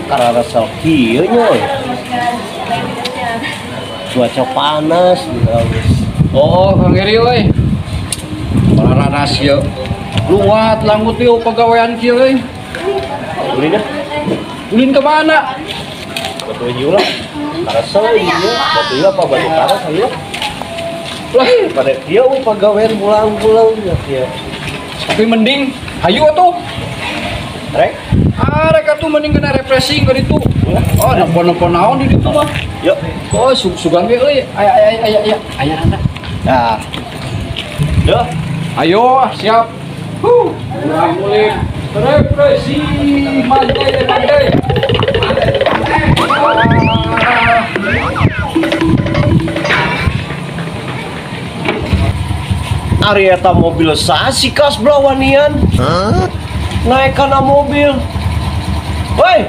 Karena kieu nya euy. Cuaca panas gitu. Oh, Kang Heri euy. Paranas ieu. Luat langut ieu pagawean kieu euy. Ulin dah. Ulin ke mana? Batu ieu lah. Karasa ieu, batu ieu apa batu karas ieu? Lah, pada kieu pagawean pulang-pulang ya kieu. Tapi mending hayu atuh. Rek? Ah, rek atuh mending kena refreshing ka ditu. Oh, nelpon-nelpon naon di ditu mah. Yuk. Oh, sugan ge euy. Aya aya aya aya aya anda. Nah. Duh. Ayo, siap. Huh, urang ulin. Refreshing, mantai mantai. Ari eta mobil saha si kas belawanian? Huh? Naik kana mobil. Woi.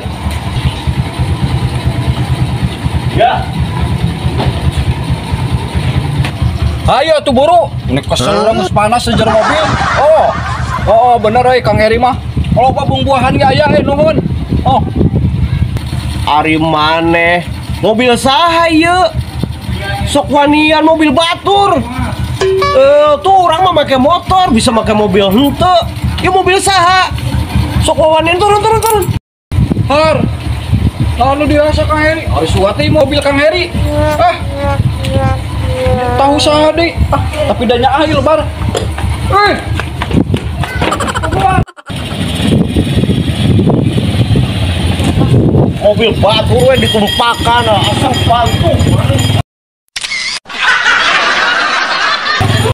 Ya. Ayo tuh buru. Ini kesel urang geus panas sejar mobil. Oh. Oh, bener euy Kang Heri mah. Kalau buah-buahan ge aya euy nuhun. Oh. Ari maneh mobil saha ieu? Sok wanian mobil batur. Tuh orang mah make motor, bisa make mobil henteu. Ieu mobil saha? Sok wanian turun turun turun. Har. Lalu dirasa Kang Heri. Ari suwati mobil Kang Heri. Ah. Tahu saha deui. Ah, tapi da nyaah ieu lebar. Eh. Mobil batur we ditumpakan asal pantung.